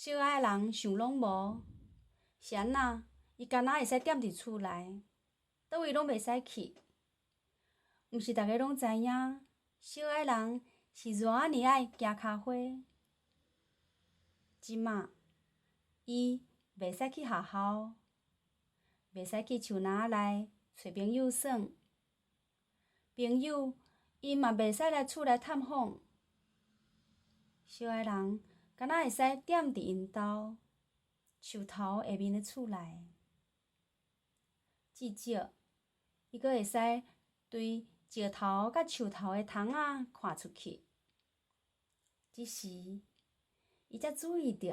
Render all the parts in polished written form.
小矮人想攏無，是按怎？伊敢若會使踮佇厝內，佗位攏袂使去。毋是逐个攏知影，小矮人是偌仔爾愛行跤花。這馬，伊袂使去學校，袂使去樹林內揣朋友耍，朋友𪜶嘛袂使來厝內探訪。小矮人敢若會使踮佇𪜶兜樹頭下面的厝內，至少伊閣會使對石頭佮樹頭的窗仔看出去。這時，伊才注意著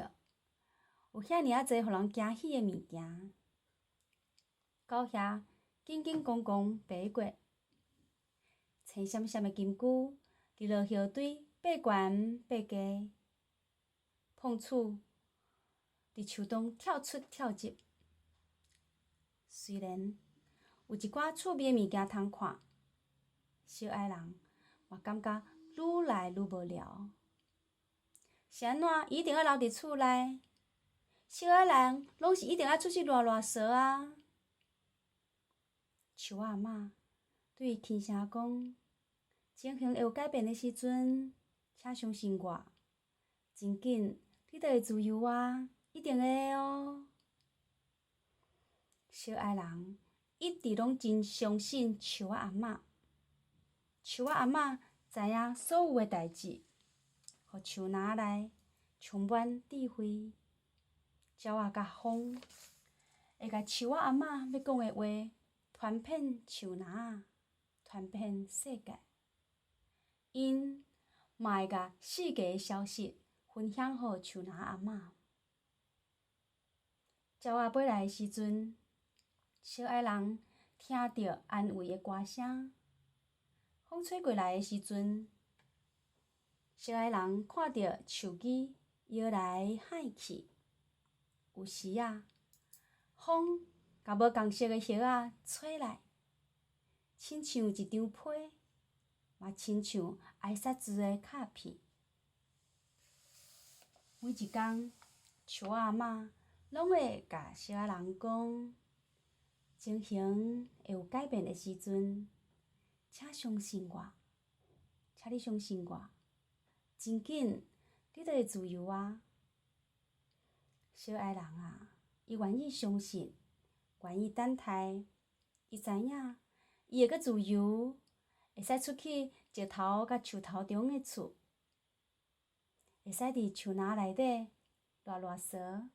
有遐爾仔濟予人驚喜的物件。到遐緊緊摃摃爬過，青閃閃的金龜佇落葉堆爬懸爬低，碰鼠佇樹洞跳出跳入。雖然有一寡趣味的物件通看，小矮人嘛感覺愈來愈無聊。是按怎？伊一定愛留佇厝內？小矮人攏是一定愛出去賴賴趖啊！樹仔阿嬤對伊輕聲講：情形會有改變的時陣，請相信我，真緊你就會自由啊！一定會哦。小矮人一直攏真相信樹仔阿嬤，樹仔阿嬤知影所有的代誌，予樹林內充滿智慧。鳥仔佮風會共樹仔阿嬤欲講的話傳遍樹林，傳遍世界。𪜶嘛會共世界的消息分享予樹林阿嬤。鳥仔飛來的時陣，小矮人聽著安慰的歌聲；風吹過來的時陣，小矮人看著樹枝搖來晃去。有時啊，風共無仝色的葉仔吹來，親像一張被，嘛親像挨殺字的卡片。每一工，樹仔阿嬤攏會共小矮人講，情形會有改變的時陣，請相信我，請你相信我，真緊你就會自由啊！小矮人啊，伊願意相信，願意等待，伊知影，伊會閣自由，會使出去石頭佮樹頭中的厝，會使佇樹林內底賴賴趖。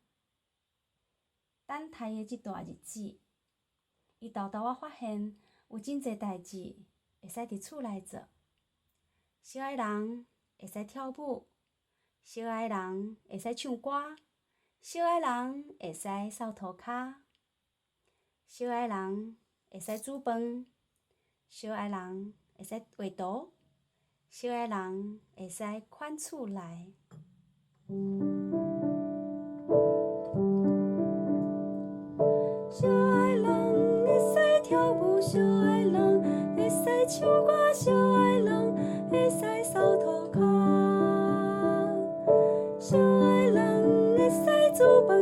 等待的這段日子，伊沓沓仔發現有真濟代誌會使佇厝內做。小矮人會使跳舞，小矮人會使唱歌，小矮人會使掃塗跤，小矮人會使煮飯，小矮人會使畫圖，小矮人會使看厝內。小矮人會使跳舞，小矮人會使唱歌，小矮人會使掃塗跤，小矮人會使煮飯，